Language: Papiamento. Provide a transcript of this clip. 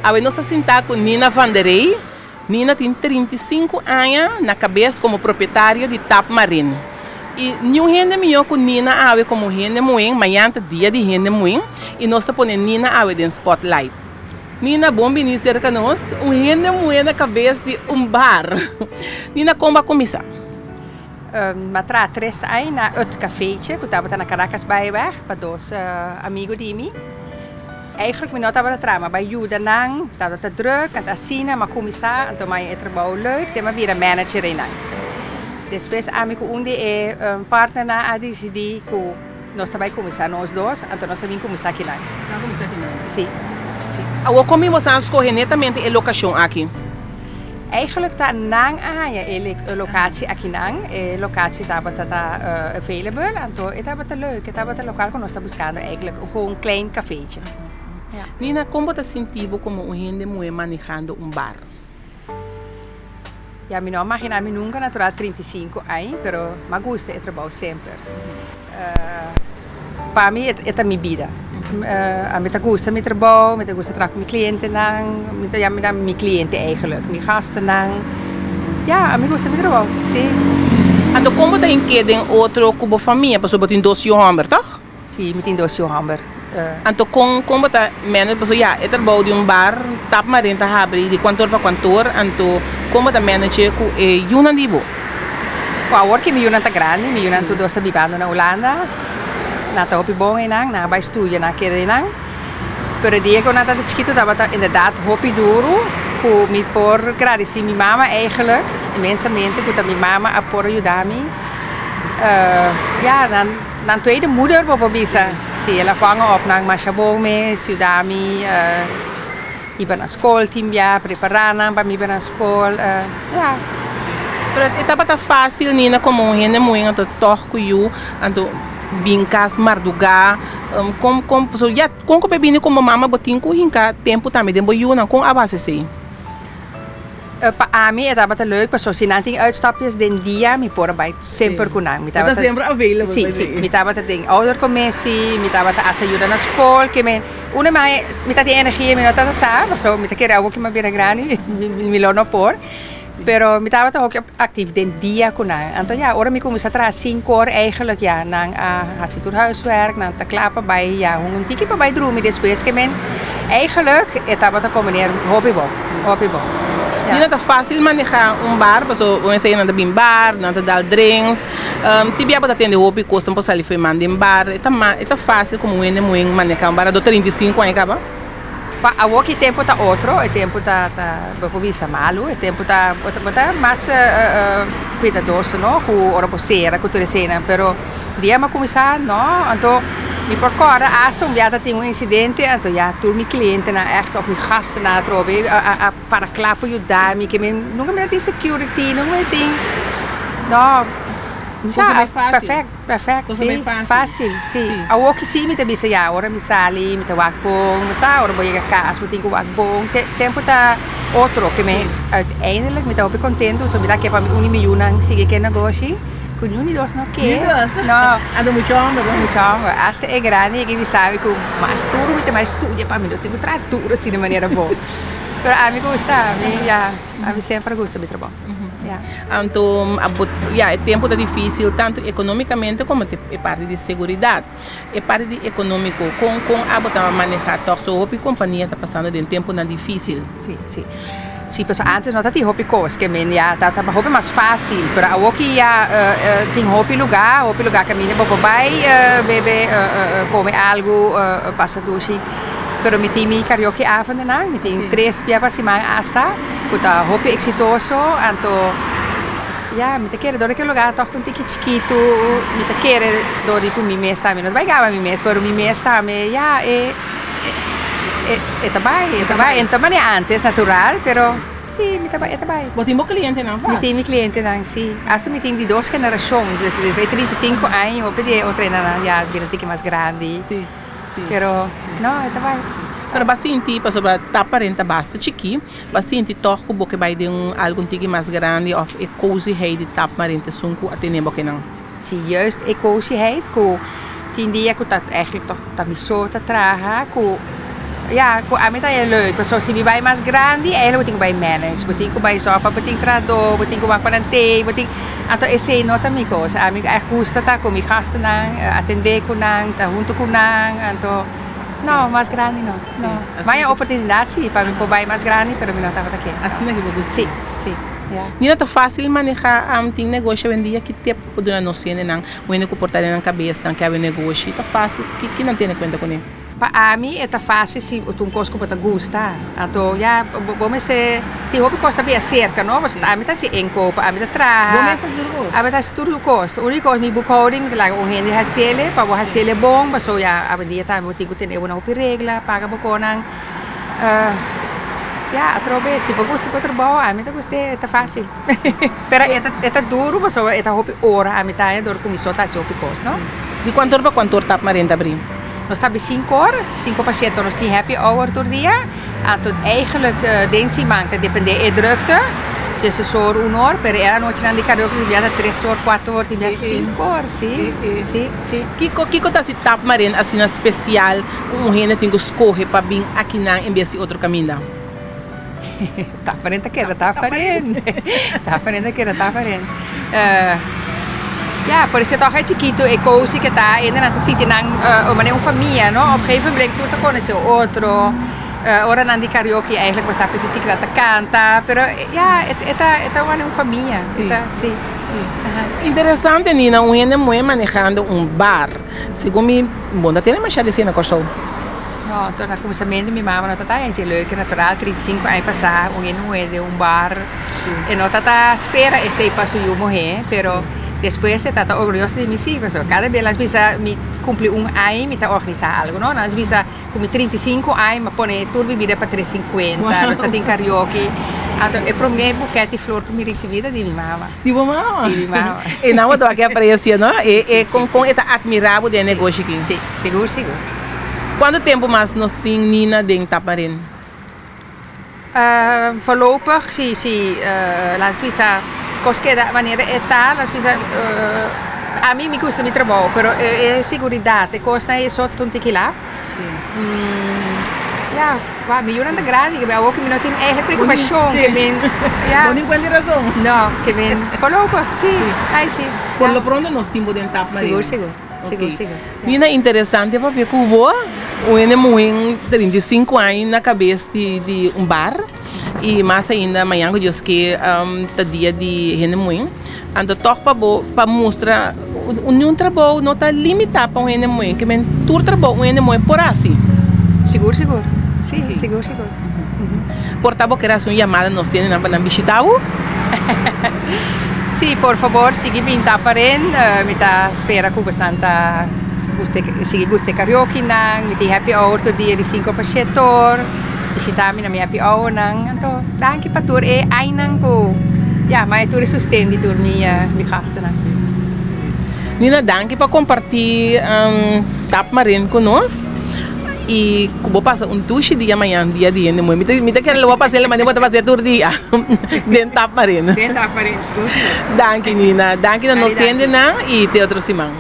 Awe nos ta sinta ku Nina van der Rey. Nina tin 35 aña na kabes komo propietario di Tap Marin. I niun hende mihó ku Nina awe komo hende muhé, mañan ta dia di hende muhé i nos ta pone Nina awe den spotlight. Nina, bon bini serka nos, un hende muhé na kabes di un bar. Nina, kon bo a kuminsá? Mi a traha tres aña na Ut Cafeetje ku tabata na Caracas Baaiweg pa dos amigu di mi. Eigenlijk mi no tabata traha, mi a bai yuda nan, tabata druk, anto asina mi a kuminsá, anto mi a haña e trabou leuk, te mi a bira manager einan. Despues ami ku un di e partnernan a disidí ku nos ta bai kuminsá nos dos, anto nos a bin kuminsá akinan. Nos a kuminsá akinan? Sí, sí. Awor kon mi boso a skohe netamente e lokashon aki? Eigenlijk ta nan a haña e lokatie akinan, e lokatie tabata ta available, anto e tabata leuk, e tabata lokual ku nos ta buskando eigenlijk, gewoon un klein kafeetje. Ja. Nina, kon bo ta sinti bo komo un hende muhé manehando un bar? Ja, mi no a magina mi nunka natural 35 aña, pero mi a gusta e trabou semper. Pa mi e ta mi bida. Mi ta gusta mi trabou, mi ta gusta traha ku mi klientenan, mi ta yama nan mi kliente eigenlijk, mi gastennan. Ya, mi gusta mi trabou, si. Anto kon bo ta hink'é den otro ku bo famia? Pasobra bo tin dos yu hòmber, tòg? Si, mi tin dos yu hòmber. Anto kon kon bo ta manage? Pasobra ya, e trabou di un bar, tap marin ta habri di kuantu or pa kuantu or, anto kon bo ta manage ku e yunan di bo? Ku awor ke mi yunan ta grandi, mi yunan tur dos ta bibando na Hulanda, nan ta hopi bon einan, nan a bai studia, nan a keda einan. Pero e dia ku nan tabata chikitu tabata inderdat hopi duru ku mi por gradisí mi mama eigenlijk inmensamente ku ta mi mama a por yuda mi. Ya, nan nan tweede moeder bo por bisa. Si, el a vangen op nan masha bon mes, yuda mi Iba na skol tin bia, prepará nan pa mi iba na skol, ya. Pero e tabata fásil Nina komo un hende muhé anto tòg ku yu anto bin kas mardugá kon kon pasobra ya kon ku bo bini komo mama bo tin ku hinka tempu tambe den bo yunan kon a basa esei? Pa ami e tabata leuk pasobra si nan tin uitstapjes den dia mi por a bai semper ku nan. Mi tabata semper available. Si, si. Mi tabata den oudercommissie, mi tabata hasta yuda na skol, ke men Una mai mi ta tin energia mi no tabata sa pasobra mi ta kere awor ku mi a bira grandi mi lo no por pero mi tabata hopi actief den dia ku nan anto ya ora mi kuminsá traha sinku or eigenlijk ya nan a hasi tur huiswerk nan ta kla pa bai ya un tiki pa bai drumi despues ke men eigenlijk e tabata kombineer hopi bon hopi bon. Nina ta fácil maneha un bar pasobra bo mester nan ta bin bar nan ta dal drinks Tin bia bo ta tende hopi kos por sali for e man den bar. E ta e ta fácil komo un hende muhé maneha un bar ado 35 aña kaba. Pa awor ki tempu ta otro, e tempu ta ta bo por bisa malu, e tempu ta bo ta bo ta mas kuidadoso no ku ora bo sera ku tur eseinan, pero dia mi a kuminsá no, anto mi por kòrda asta un bia ta tin un insidente anto ya tur mi klientenan ègt òf mi gastennan atrobe a a a para kla pa yuda mi ke mi nunka mi ta tin security nunka mi ta tin no mi sa perfect perfect si facil si awor ki si mi ta bisa ya ora mi sali mi ta wak bon mi sa ora bo yega kas bo tin ku wak bon tempo ta otro ke mi uiteindelijk mi ta hopi kontento pasobra mi ta ke pa mi uni mi yunan sigui ke negoshi ku niun di dos no ke no mucho homber asta e grandi e ke bisa mi ku mas duru mi ta mas studia pa mi no tin ku traha duru asina manera bo. Pero ami gusta, ami ya, ami semper gusta mi trabou. Ya. Anto abo ya e tempo ta dificil tanto economicamente como e parti di seguridad. E parti di economico con con abo ta maneha toch so hopi compania ta pasando den temponan dificil. Si, si. Si, pasobra antes no ta tin hopi cos ke men ya ta ta hopi mas facil, pero awor ki ya tin hopi lugar, hopi lugar caminda bo por bay bebe come algo pasa dushi. Pero mi tin mi karaoke avondenan, mi tin tres bia pa siman asta, ku ta hopi eksitoso, anto ya mi ta kere dor di ke lugar tòg ta un tiki chikitu, mi ta kere dor di ku mi mes tambe, no ta bai gaba mi mes, pero mi mes tambe ya e e ta bai, e ta bai, e no ta manera antes natural, pero si mi ta bai, e ta bai. Bo tin bo klientenan vast? Mi tin mi klientenan, si. Asta mi tin di dos generashon, desde 35 aña hopi di e otro hendenan ya bira tiki mas grandi. Pero no, e ta bai. Pero bo a sinti, pasobra ta aparenta basta chikí, bo a sinti tòg ku bo ke bai den un algun tiki mas grandi òf e koziheid di Tapmarin ta esun ku a tene bo kinan? Si, juist e koziheid ku tin dia ku ta eigenlijk tòg ta mi so ta traha ku Ja, ku ami ta e leuk. Pasobra si mi bai mas grandi, eigenlijk bo tin ku bai manage. Bo tin ku bai zorg pa bo tin trahadó, bo tin ku wak pa nan tei, bo tin. Anto esei no ta mi kos. Ami echt gusta ta ku mi gastennan, atendé ku nan, ta huntu ku nan. Anto, no, mas grandi no. No. M'a e oportunidat si pa mi por bai mas grandi, pero mi no tabata ke. Asina ki bo gusta. Si, si, ya. Nina, ta fásil manehá tin negoshi awendia? Ki tep bo por duna nos hendenan, un hende ku por ta den nan kabes, nan ke habi negoshi? Ta fásil? Ki ki nan tene kuenta kuné? Pa ami e ta fácil si bo ta un kos ku bo ta gusta. Anto ya bo mester tin hopi kos ta bia serka no, pasobra ami ta hasi inkoop, ami ta traha. Bo mes ta hasi tur kos? Ami ta hasi tur kos. Úniko kos mi boekhouding mi ta laga un hende hasiel pa bo hasiel bon, pasobra ya awendia tambe bo tin ku tene bo na hopi regla, paga bo konan. Ya atrobe si bo gusta bo trabou ami ta gust'é, e ta fácil. Pero e ta duru pasobra e ta hopi ora ami ta haña dor ku mi so ta hasi hopi kos no. Di kuantu or pa kuantu or Tapmarin ta bri? Nos ta habri sinku or, sinku pa shete nos tin happy hour tur dia. Anto eigenlijk den siman ta depende e drukte, diesdos or, un or, pero e anochinan di karaoke tin bia ta tres or, kuater or, tin bia sinku or, si, si, si. Kiko, kiko ta hasi Tapmarin asina spesial ku un hende tin ku skohe pa bin akinan en bes di otro kaminda? Tapmarin ta keda Tapmarin. Tapmarin ta keda Tapmarin. Ya, por eso toch e chiquito e cozy que ta, hendenan ta sinti nan manera un famia, no? Op gegeven moment tur ta conoce otro, ora nan di karaoke eigenlijk bo sa precies kiko nan ta canta, pero ya, e ta e ta manera un famia, e ta, si. Interesante Nina, un hende muhe manehando un bar, segun mi bo no ta tene masha di esei na Kòrsou. No, anto na kuminsamentu mi mama no ta ta hende leuke natural, 35 aña pasá un hende muhé den un bar, e no ta ta spera esei pa su yu muhé, pero despues e ta ta orguyoso di mi si, pasobra kada bes las bisa mi kumpli un aña mi ta organisá algu no, nan bisa ku mi 35 aña mi a pone tur bibida pa tres sinkuenta, nos ta tin karaoke, anto e promé buket di flor ku mi risibí ta di mi mama. Di bo mama? Di mi mama. E nan bo ta wak e aprecio no, e kon kon e ta atmirá bo den e negoshi aki. Si, sigur sigur. Cuanto tempo mas nos tin Nina den Tapmarin? Voorlopig si si laat bisa cos keda manera e ta laat bisa ami mi gusta mi trabou pero e seguridad e cosnan eso ta un tiki la ya wou mi yunan ta grandi ke awor mi no tin eigenlijk preocupacion ke men ya bo no encuentra razon no ke men voorlopig si ai si por lo pronto nos tin bo den Tapmarin sigur sigur. Sigur, sigur. Nina, interesante papia ku bo. Un hende muhé 35 aña na kabes di di un bar i mas ainda mañan ku Dios ke ta dia di hende muhé. Anto tòg pa bo pa mustra niun trabou no ta limitá pa un hende muhé, ke men tur trabou un hende muhé por hasi. Sigur, sigur. Si, sigur, sigur. Por ta bo kere hasi un yamada nos hendenan pa nan bishita bo? Si, por fabor sigui bin Taparen. Mi ta spera ku bosan ta gusta sigui gusta e karaokenan. Mi tin happy hour tur dia di sinku pa shete or. Bishita mi na mi happy hournan. Anto danki pa tur e ainan ku ya m'a e tur e sosten di tur mi mi gastennan. Nina, danki pa kompartí Tapmarin ku nos. I ku bo pasa un dushi dia mañan, dia di hende muhé. Mi ta mi ta kere lo bo pas'é manera bo ta pas'é tur dia den Tapmarin. Den Tapmarin, sigur sigur. Danki Nina. Danki na nos hendenan i te otro siman.